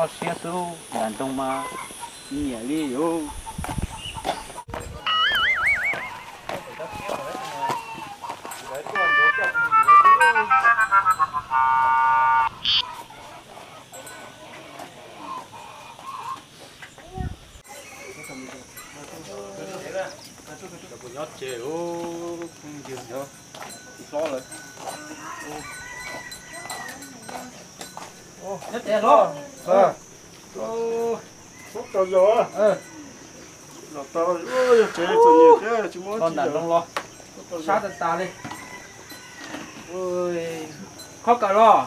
Toj siab xwb, nram nroog mas nyiam li yus. Nyob tsev los, phooj ywg nyob hlob lawm. Nyob tsev los. Tau zos, zos tau, yog tsev txom nyem thiab tsis muaj dab tsi los. Sab tas tas li. Qhov kawm los?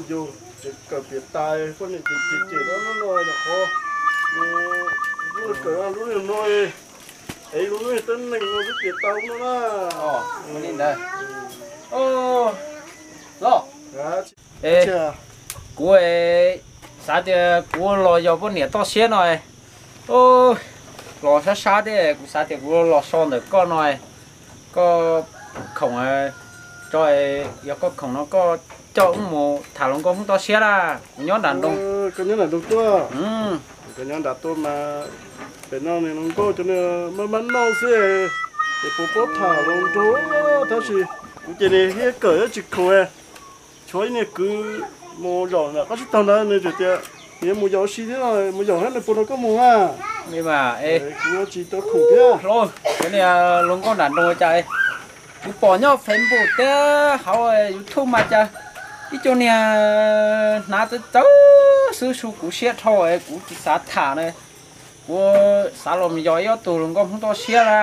Yus tsev kawm piav tas, poj niam cem cem cem no no no qhov, lub kawm lub niag no, es lub niag teeb meem no twb piav tau no na. Li ntawd. Los, es kuv xav tias kuv los yog poj niam toj siab no, los sab sab thiab kuv xav tias kuv los so ntawm koj no, koj khoom tso, yog koj khoom no koj coj wb mus tham hluas nkauj Hmoob toj siab na. Kuv nyob nram nroog. Koj nyob nram nroog tuaj. Koj nyob nram tuaj mas pem no nws hluas nkauj cov niag maj maj noj xwb, es puas paub tham hluas nraug tab sis kuv ces niag hiab kawm tsis khoom, tshuav ib niag kwv mus zaum nram qab tsib taug ntawd nws tseem tias nws yuav mus yaum ua si thiab, mus yaum thiab nws puas nrog koj mus a? Kuv tsis tau khoom thiab. Cov niag hluas nkauj nram nroog cas kuv pom nyob Facebook thiab hauv YouTube mas cas ib co niag hnav txawv txawv xwb, su kuv siab dhau, kuv tsis xav tham na. Kuv xav los mus yog ib ob tug hluas nkauj Hmoob toj siab na.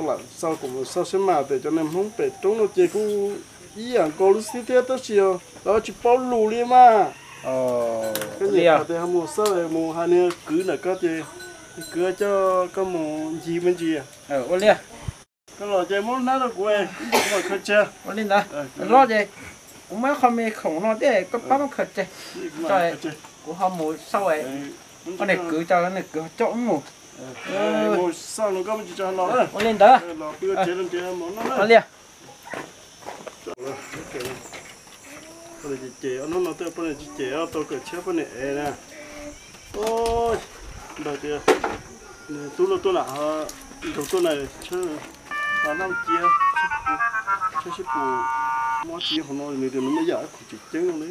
Lam xav kuv mus xauj siab mas pem cov niag Hmoob pem roob no ces kuj ib yam nkaus li xwb thiab tab sis lawv tsis paub lus li mas. Koj nyiam tias ho mus xauj mus hais niag kwv ntawm koj ces kwv coj koj mus ncig me ntsis. Ua li. Koj los ces muab hnab rau kuv, kuv mam khaws tseg. Ua li ntawd los ces kuv muab qho me khoom no thiab koj pab muab khaws tseg, kuv ho mus xauj, koj niag kwv, coj koj niag kwv coj wb mus. Mus xauj hluas nkauj me ntsis tso los. Ua li ntawd. Ua li. Ces ob hnub no tej poj niam tsis cem tau kawm tshiab poj niam ev na. Ntawd tias tub no tuaj na, nraug tuaj na, tshab naj cia, tshab sib pus muab tsis hauv no nws tias nws muaj yam khoom tseem ceeb no li.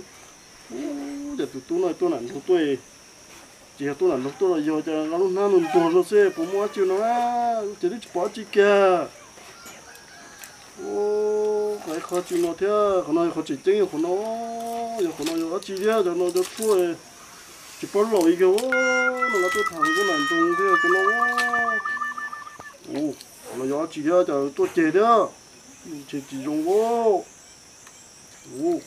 Ub, cas tus tub no tuaj nram nroog tuaj, tsis yog tuaj nram nroog tuaj los yog cas nqa lub hnab ntuag ntuag zog xwb puas muaj dab tsi no na. Ces twb tsis pom dab tsi kiag. Ub, qhov tsis no thiab, qhov no yog qhov tseem ceeb, yog qhov no, yog qhov no yog dab tsi thiab, cov no cov tshuaj tsis paub laus li kiag. No lawv tuaj tham hluas nkauj nram nroog thiab cov no. Ub, qhov no yog dab tsi thiab, cas tuaj ceg thiab, ntshe tsis zoo. Ub,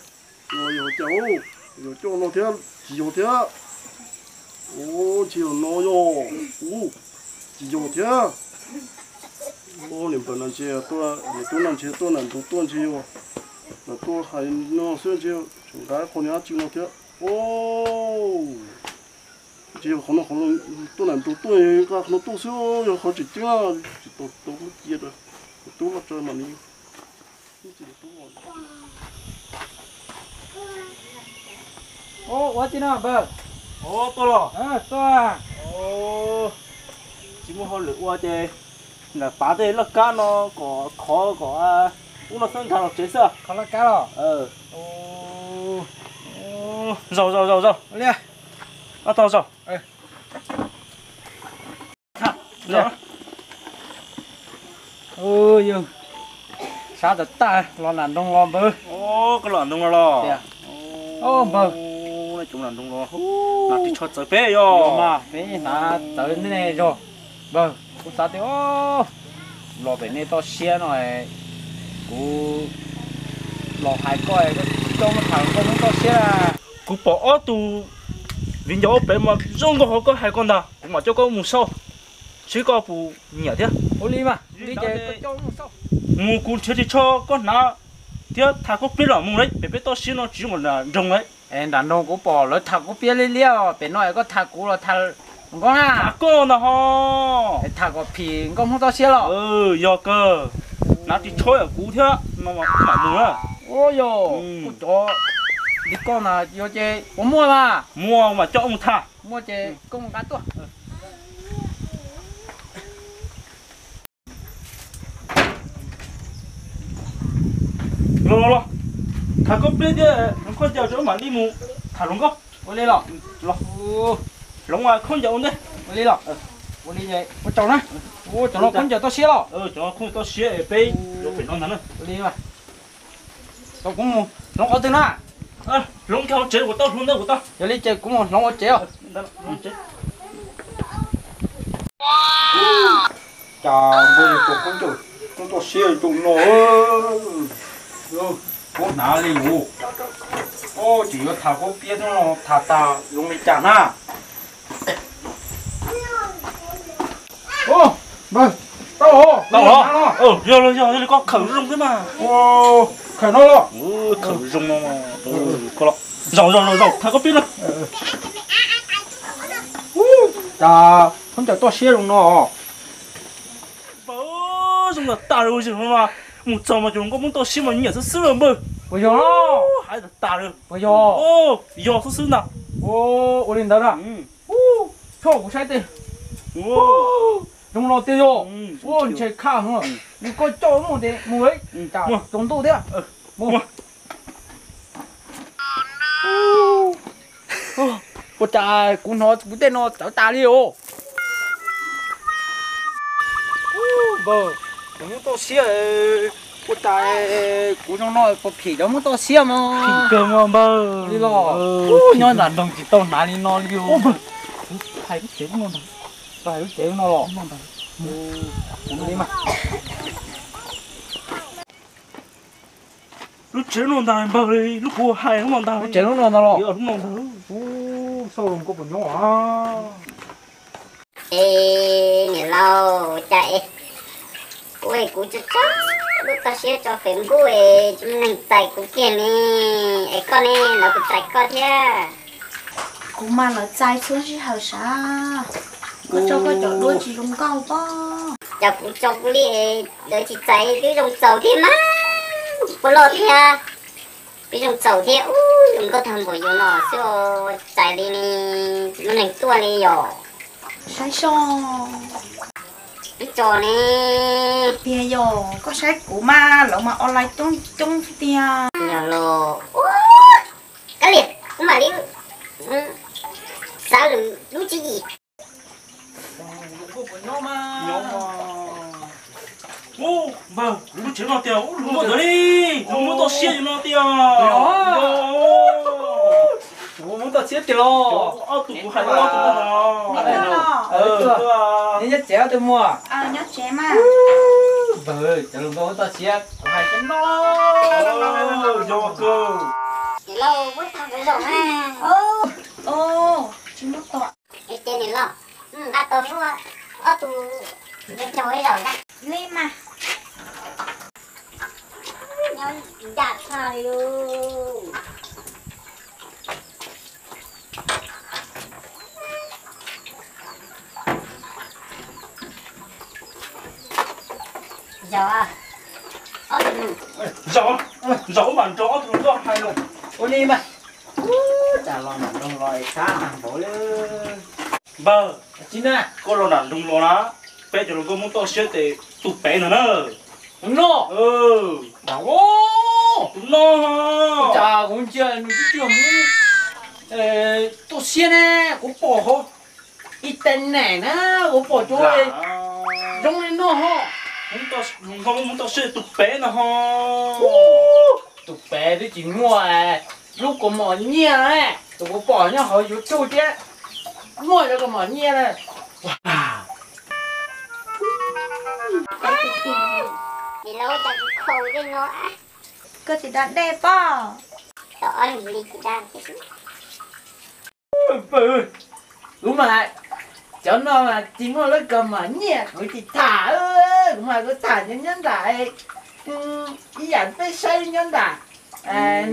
no yog cas, yog coj no thiab tsis yog thiab. Ub, ntshe yog no yog, ub, tsis yog thiab. Ub, niam npawg no ntshe tuaj, niam tub no ntshe tuaj nram nroog tuaj ntshe yog, tuaj hais no xwb ntshe tseem nqa qhov niag dab tsi no thiab. Ub, ntshe yog qhov no, qhov tuaj nram nroog tuaj nqa qhov no tuaj xwb, yog qhov tseem ceeb tsis tau tau cia rau tub no tso mam li. Ua tsi no npawg? Tuaj los? Tuaj. Tsis muaj hauj lwm ua ces nram pav tej laj kab no kom khov kom ub no xwb nkag los tsev xwb. Khov laj kab los? Zaum zaum zaum zaum. Tau zaum. Yog sab tas tas los nram nroog los npawg. Koj los nram nroog los los? Npawg, hnav ris tsho txawv peb yog mas peb hnav txawv nej zog. Npawg, kuv xav tias los pem nej toj siab no, kuv los hais koj, koj coj mus tham koj Hmoob toj siab. Kuv pom ob tug viv ncaus ua pem mas zoo nkauj hauv koj hais koj ntag, kuv mam coj koj mus xauj seb koj puas nyiam thiab. Ua li mas, mus kuv nrhiav ris tsho koj hnav thiab tham koj pliab los mus lauj, pem peb toj siab no tsis zoo nram nroog lauj. Nram nroog kuv pom lawv tham koj pliab liab liab os, pem no es koj tham kuv los tham nkauj na? Tham koj ntag ho. Tham kom phim nkauj Hmoob toj siab los? Yog kawg, hnav ris tsho kuv thiab no mam mus na. Ua yog, kuv cov Li koj na yog ces puas muaj mas? Muaj mas coj mus tham. Muaj ces koj mus nqa tuaj. Los los los, tham koj pliag thiab hloov khaub ncaws tso mam li mus tham hluas nkauj. Ua li los? Los, hloov khaub ncaws ua ntej. Ua li los? Ua li, ua tsaug na. Cov no khaub ncaws toj siab los? Cov no khaub ncaws toj siab peb yuav pem no ntag na. Ua li, tau kuv mus hloov qhov twg na? Hloov kiag hauv tsev, kuv tau hloov ntawd kuv tau. Yog li ces kuv mus hloov hauv tsev os. Cas npawg tus khaub ncaws muab toj siab zoo no, muab hnav li mus. Tseem yuav tham khaub pliag no, tham tas zoo li cas na. Npawg, tau, tau los. Yog los, yog li koj khawm zoo thiab mas. Khawm no los? Khawm zoo no. Zaum zaum zaum zaum tham khaub pliag no. Cas khaub ncaws toj siab zoo no. Npawg, zoo tas tas li no mas, mus txog mas cov hluas nkauj muab toj siab mas nyiam xwb xwb lawm npawg. Puas yog? Hais tas tas li. Puas yog? Yog xwb xwb ntag. Ua li ntawd na. Tso kuv saib tes. Zoo no tiag yog. Ua ntshe khaj heev, yog koj coj mus ces mus, cas tsaus ntuj thiab. Ua cas kuv hnov kuv tej no txawv tas li os. Npawg, kuv muab toj siab, ua cas kuv zoo no puas phim cov muab toj siab mas? Phim kawg mas npawg. Li los? Nyob nram nroog tsis tau hnav li no li os. Hais lub tsev lub no ntag, hais lub tsev lub no los? Li mas. Lub tsev lub no ntag npawg, lub kuv hais lub no ntag. Lub tsev lub no ntag los? Lub no ntag. Xauj zoo nkauj puas nyob a? Es niam laus, cas es kuv tso tso lub toj siab tso Facebook es tsis muaj neeg txais kuv kiag ne, es koj ne, lawv puas txais koj thiab? Kuv mas lawv txais txhua sij hawm sav, koj tso koj cov duab tsis zoo nkauj pob. Cas kuv tso kuv li, lawv tsis txais twb zoo txaus thiab mas, puas loj thiab. Peb zoo txaus thiab, ub, zoo nkauj tag npaum yus no xwb, txais li ne, tsis muaj neeg tuaj li yom. Saib so. Ib tso ne. Tiag yom, koj saib kuv mas lawv mas online coob coob tiag. Yog los, ub, kab liam, kuv mam li xav lwm lub tswv yim. Ub, npawg, kuv lub tsev no tiag, ub, luag muab ntawd li, luag muab toj siab no tiag. Kuv muab toj siab tiag los? Ob tug kuv hais ob tug no. Nyob tsev ob tug muaj. Npawg, cov luag muab toj siab kuv hais tiag no. Yog kawg. Tsis muaj toj. Ces niam laus, nqa tau suab ob tug caug ib zaug ntag. Li mas. Nyob ncaj tshaj li lawm. Zaum, ob tug, zaum, zaum mam nrog ob tug hluas nkauj hais lus. Ua li mas. Ub, cas los nram nroog los es sab nag npaum li. Npawg, tsis na, koj los nram nroog los na, peb cov hluas nkauj muab toj siab tes tus pem ntag na. Tus no. Tus no. Cas kuv ntsia nws twb tsis muab toj siab ne, kuv pom hauv internet na, kuv pom cov zoo li no ho. Hluas nkauj muab toj siab tus pem ntag ho. Tus pem twb tsis muaj lub kaus mom nyiaj na, tus kuv pom nyob hauv YouTube thiab, muaj cov kaus mom nyiaj na. Koj tsis da dej pob. Kuv mas, cov no mas tsis muaj lub kaus mom nyiaj kuv tsis tham, kuv mas kuv tham cov nyob nram, ib yam peb saib nyob nram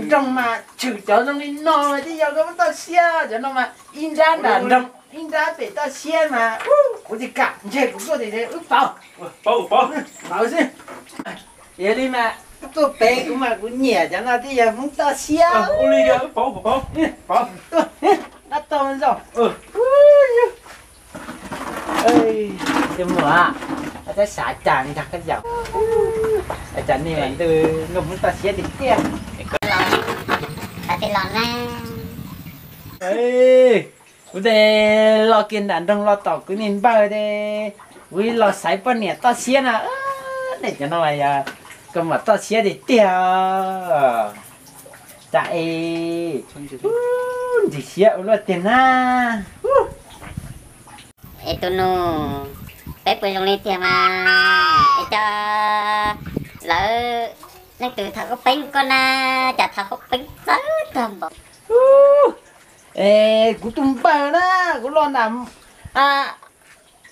nroog mas tshwm cov zoo li no mas twb yog koj muab toj siab, cov no mas ib nrab nram nroog ib nrab pem toj siab mas kuv tsis kam, ntshe kuv tuaj tias wb pauv. Pauv xwb. Yog li mas Tuaj pem kuv mas kuv nyiam cov no thiaj yog Hmoob toj siab. Ua li, pov, pov, pov. Dab tog zoo. Tus muam, koj xav cas ntag koj yawm. Cas nej ntws nrog Hmoob toj siab tiag tiag. Los na. Kuv tes los kiag nram nroog los tom kuv niag npawg tes kuv los xaiv poj niam toj siab no. Nej cov no yog koj muam toj siab tiag tiag. Cas es ntxim siab ua luaj tiag na. Es tus nus, peb puas zoo li tiag mas es cov lawv leej twg tham koj peeb koj na, cas tham koj peeb txawv tag npaum. Es kuv tus npawg na, kuv los nram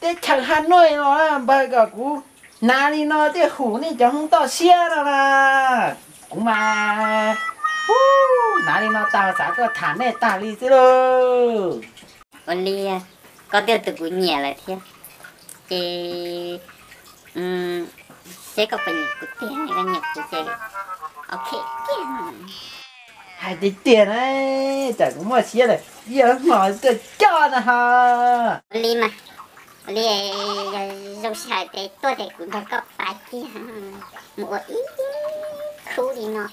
teb chaws Has Nuj los npawg kom kuv hnav li no thiaj hum nej cov Hmoob toj siab no na. Kuv mas hnav li no tag xav koj tham nej tag li xwb lauj. Ua li, koj twb yog tus kuv nyiam lawm thiab, ces seb koj puas nyiam kuv tiag, koj nyiam kuv ces ok kiag. Hais tiag tiag na, tsam kuv muaj siab lawm ib hmo tuaj coj no ho. Ua li mas, ua li, yog zoo sij hawm ces tuaj ces kuv nrog koj pais kiag mus ua ib khub li no.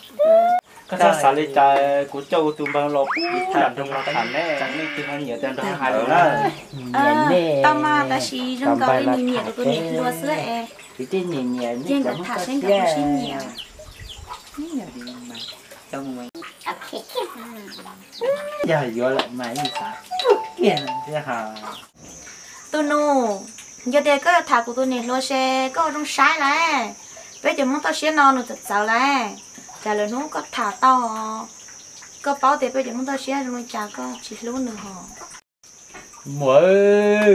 Koj txhob xav li cas, kuv coj kuv tus npawg los pub nram nroog los tham ne, leej twg ho nyiam tias nrog hais lus na. Tau mas tab sis zoo nkaus li nws nyiam kuv tus niam hluas xwb es. Kuv thiaj nyiam nyiam nej cov Hmoob toj siab. Yog yuav lawm mas yeej xav kiag thiab ha. Tus nus, yog tias koj yuav tham kuv tus niam hluas ces koj ua zoo saib lawm. Peb cov Hmoob toj siab no nws txawv txawv lawm. Cas lawm hnub koj tham tau, koj paub tias peb cov Hmoob toj siab zoo li cas koj tsis hlub nws hos. Muam,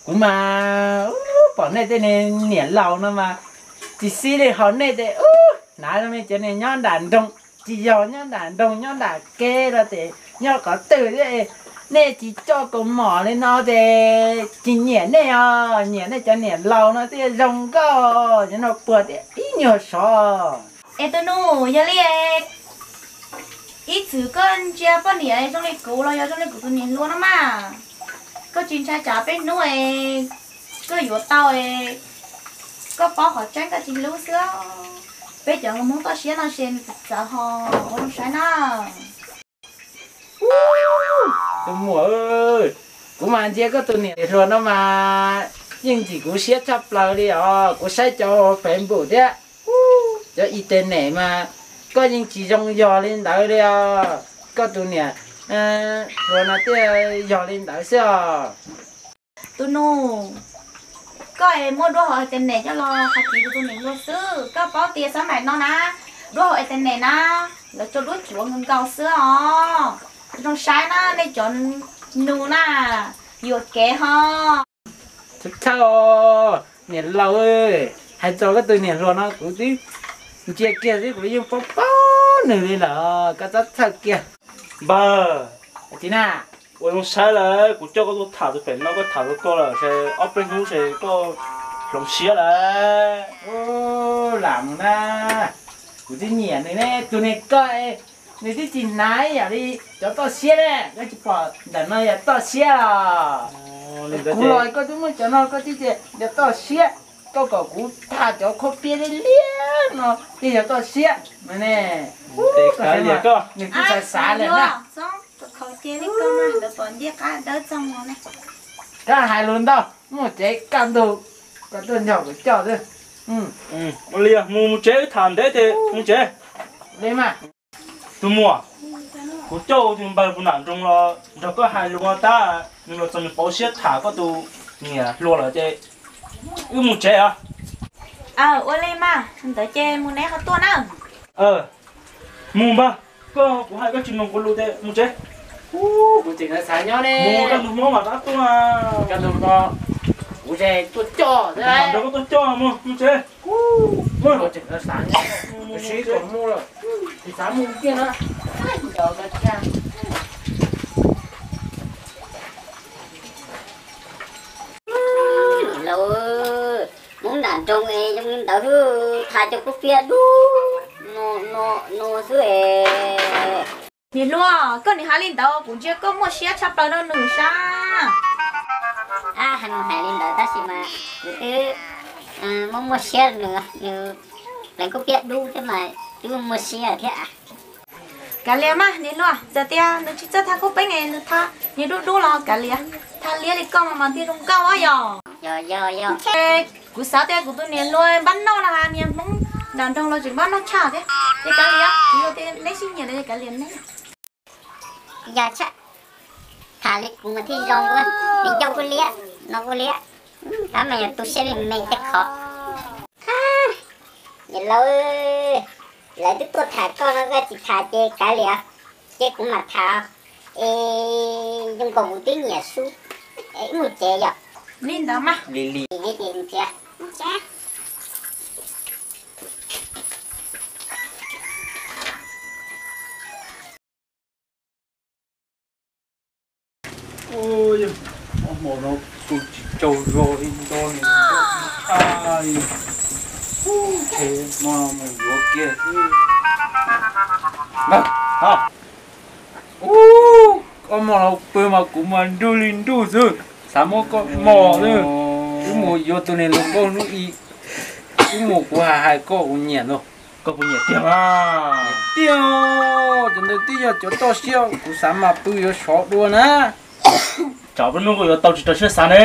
kuv mas pom nej tej niam laus no mas tsis xib li, hos nej ces hnav zoo li cov niag nyob nram nroog, tsis yog nyob nram nroog, nyob nram kev los ces nyob qhov twg thiab. Nej tsis coj kaus mom li no ces tsis nyiam nej os, nyiam nej cov niam laus no thiaj zoo nkauj, cov no puag tias ib nyuag sov. Es tus nus, yog li ib txwm koj ntsia poj niam zoo li kuv los yog zoo li kuv tus niam hluas no mas, koj tsis ntshai tsam peb hnub es koj yuav tau es koj paub qhov tseeb koj tsis hlub xwb. Peb cov Hmoob toj siab no ces nws txawv txawv ho ua zoo saib na. Tus muam, kuv mas ntsia koj tus niam hluas no mas yeej ntxim kuv siab tshaj plaws li os. Kuv saib cov Facebook thiab cov internet mas koj yeej tsis zoo yog li ntawd li os. Koj tus niam hluas no thiaj yog li ntawd xwb os. Tus nus, koj es muaj duab hauv internet coj los hais ris kuv tus niam hluas xwb. Koj paub tias xab maim no na, duab hauv internet na, lawv tso duab cuav nkaus nkaus xwb os. Zoo saib na nej cov nus na, yuam kev ho. Thawj thawj, niam laus, hais txog koj tus niam hluas no kuv twb ntsia kiag xwb kuv yeej paub paub nws li lawm, koj txhob txhawj kiag. Npawg, txiv na, ua zoo saib lawm, kuv coj koj tuaj tham tus pem no koj tham tau koj lawm ces ob peb hnub ces koj hloov siab lawm. Lam mus na, kuv twb nyiam nws ne, tus niag koj, nws twb tsis hnav ib yam li cov toj siab ne, koj tsis pom ntawm no yog toj siab os. Kuv los koj twb muab cov no koj twb tias yog toj siab, koj kom kuv tham cov khaub piab liab liab no thiaj yog toj siab no ne. Nws twb xav xav lawm na. Koj hais lus ntau, muaj tsev kaj ntug, koj tuaj nrog kuv coj xwb. Mus, mus tsev, tham ntev ces mus tsev. Li mas. Tus muam, kuv coj kuv tus npawg puag nram nroog los nrog koj hais lus ua tab, nws los txog nws pauv siab tham koj tus niam hluas lawm ces wb mus tsev os. Ua li mas, ntawd ces mus neb qhov tuaj na. Mus npawg, koj kuv hais koj tsis mloog kuv lus ces mus tsev. Kuv tseem xav nyob ne. Mus kaj ntug hmo mam rov tuaj. Kaj ntug hmo kuv tseem tuaj coj, nrog koj tuaj coj mus, mus tsev. Kuv tseem xav nyob, tsis xav mus kiag na. Niam laus, Hmoob nram nroog es zoo li ntawd, tham cov khaub piab dub. Nus xwb es. Niam hluas, koj nim hais li ntawd kuv ntsia koj muaj siab tshaj plaws rau nws sab. Ab, hais mus hais li ntawd tab sis mas kuv twb muaj muaj siab nws, nws pleev kuj piab dub thiab mas twb muaj siab thiab. Kav liam mas niam hluas, txawm tias nws tsis txawj thaj khaub peeb es nws thaj niag dub dub los kav liam, thaj liab li koj mas mas thiaj zoo nkauj yom. Kuv xav tias kuv tus niam hluas npab noj no niag Hmoob nram nroog los tseem npab noj tshaj thiab. Ces kav liam, kuv yog tias neb sib nyiam los ces kav liam neb. Yog tshaj, tham li kuv mas thiaj zoo, li ncauj kuj liab, no kuj liab, tab mas yog tu siab me me tej qhov. Niam laus, lawv twb tuaj tham koj no koj tsis tham ces kav liam, ces kuv mam tham es zoo nkaus kuv twb nyiam xwb. Mus tsev yom. Li ntawd mas li li. Hmo no kuv tsis tsaug zog li ntawd ne, ua li, ntshe hmo no mus yuav kiag xwb. Ub, koj hmo no pw mas kuv mas nruj li nruj xwb, xav muab koj hmo xwb. Wb mus yuav tus niam hluas nkauj hnub i, wb mus kuv hais hais koj kuv nyiam ntag. Koj puas nyiam tiag mas? Tiag, cov ntawd twb yog cov toj siab kuv xav mas pw yuav sov dua na. Tsam peb hnub koj yuav tau tsis raws siab xav ne.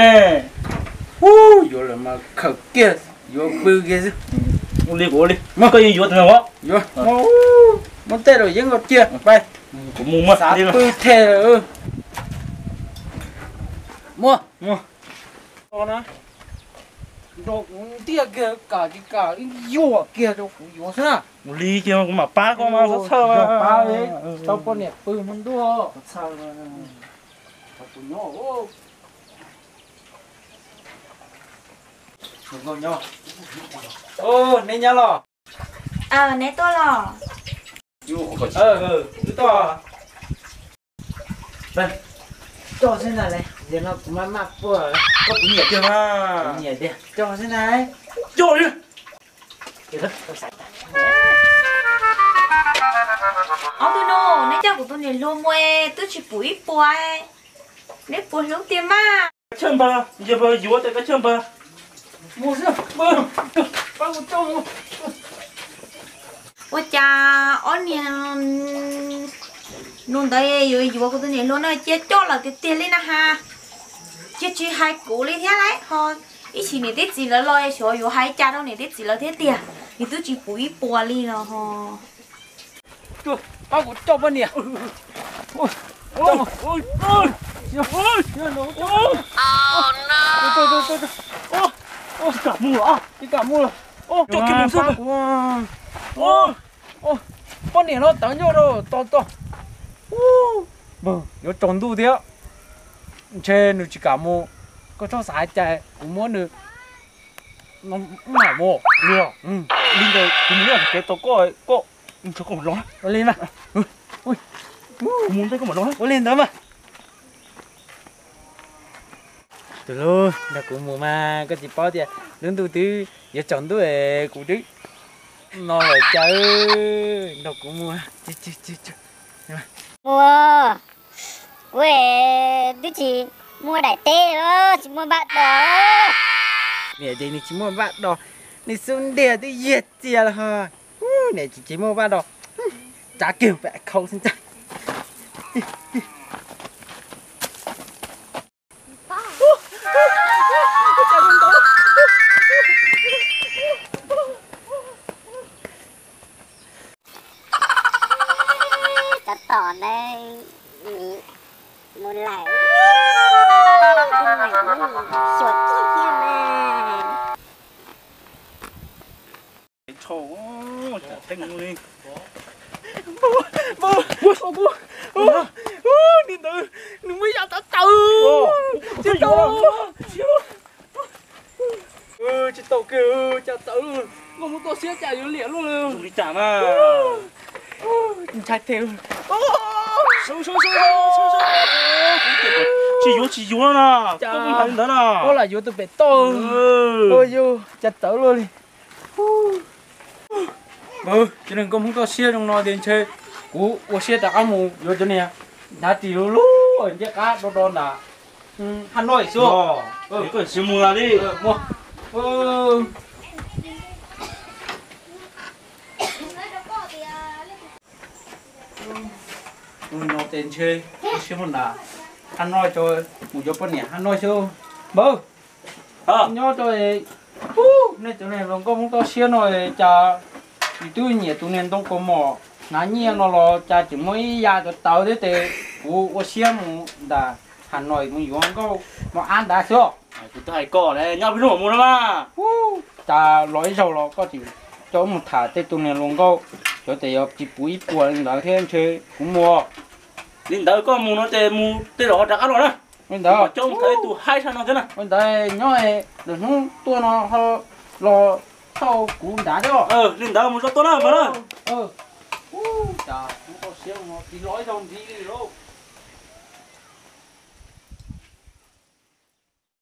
Ub, yuav lawm mas khawm kiag, yuav pw kiag xwb. Ua li kuv ua li, koj yeej yuav tus no os. Yuav, muab tej los yeeb nkaus cia, pais. Kuv mus mas xav pw thiab lawm. Muab, muab. Nrog kuv ntiaj kiag, kam tsis kam wb yuam kiag rau kuv yuav xwb na. Ua li kiag kuv mam pab koj mas, txhob txhawj. Yog pab li, tau poj niam pw hmo ntuj. Neb nyob los? Neb tuaj los? Wb tuaj. Coj xwb ntag, yog no kuv maj maj quaj. Koj puas nyiam tiag mas? Nyiam tiag, coj xwb ntag. Coj li. Ob tug nus, neb coj kuv tus niam hluas mus twb tsis pum ib puas, neb puas hlub tiag mas. Kav chawj npawg, yog npawg yuav ces kav chawj npawg. Mus xwb, pab kuv coj mus. Ua cas ob niag nus ntawd yuav yuav kuv tus niam hluas no cia coj lawm tiag tiag li na has. Cia tsis hais kuv li thiab lauj ho. Ib chim niam tib txiv lawv los xyov yuav hais cas rau niam tib txiv lawv thiab tiag, nws twb tsis pum ib puas li los ho. Pab kuv coj poj niam. Tsis kam mus los? Poj niam no tawv ncauj rau tos tos. Yuav tsaus ntuj thiab, ntshe nws tsis kam mus. Koj txhob xav cas, kuv muab nws mam mus. Li ntawd kuv mus nyob kev tos koj, koj nrog koj mam los. Ua li mas, kuv mus ntej koj mam los. Ua li ntawd mas. Tus hlub, nrog kuv mus mas koj tsis paub tias lub ntuj twb yuav tsaus ntuj es kuv twb no lawm cas. Nrog kuv mus. Mus, kuv twb tsis muaj daim teb, tsis muaj npaj dos. Niam ces nws tsis muaj npaj dos, nws xub ntiag twb yiag txias los ho. Niam tsis tsis muaj npaj dos, tsav kiag pem khau xwb ntag. Tsov tom ntawd mus lawm, xyuas kiag thiab mas. Ni ntawd nws muaj yam tawv tawv. Tsis tau, tsis tau kiag, cas tawv, muaj mus toj siab cas yuav liam luaj li. Li cas mas ntshai thiab. Tsis yuav, tsis yuav na. Koj lam yuav tus pem toj. Ua yus cas tawv luaj li. Npawg, cov niag nkauj Hmoob toj siab zoo no tias ntshe kuv ua siab rov qab mus yuav cov niag hnav ris lub lub ncej qab do do ntawd. Hab no xwb. Koj tsis mus lawm li. No ces ntshe ua siab mus ntag. Hab no, mus yuav poj niam hab no xwb. Npawg, nyob rau nej cov niag hluas nkauj Hmoob toj siab no cas tsis twb nyiam tus niag ntoo kaus mom hnav nyiaj no los cas tseem muaj ib yam cov tawv thiab ces kuv ua siab mus nram Has Nois mus yuav nkauj mos ab ntawd xwb. Kuv twb hais koj nyob peb hnub mam mus no mas. Cas los ib zaug los koj tseem coj wb mus tham tej tus niag hluas nkauj, cov tias yog tsis puv ib puas li ntawd thiab ntshe kuv mus. Li ntawd koj mus no ces mus tej zaum ho rov qab los na. Li ntawd coj mus tham tus haib sab no thiab na. Li ntawd nyob lwm hnub tuaj no ho los thauj kuv nrad thiab. Li ntawd mus tso tuaj na mas na. Cas kuv tsis los ib zaug ntxiv li lauj.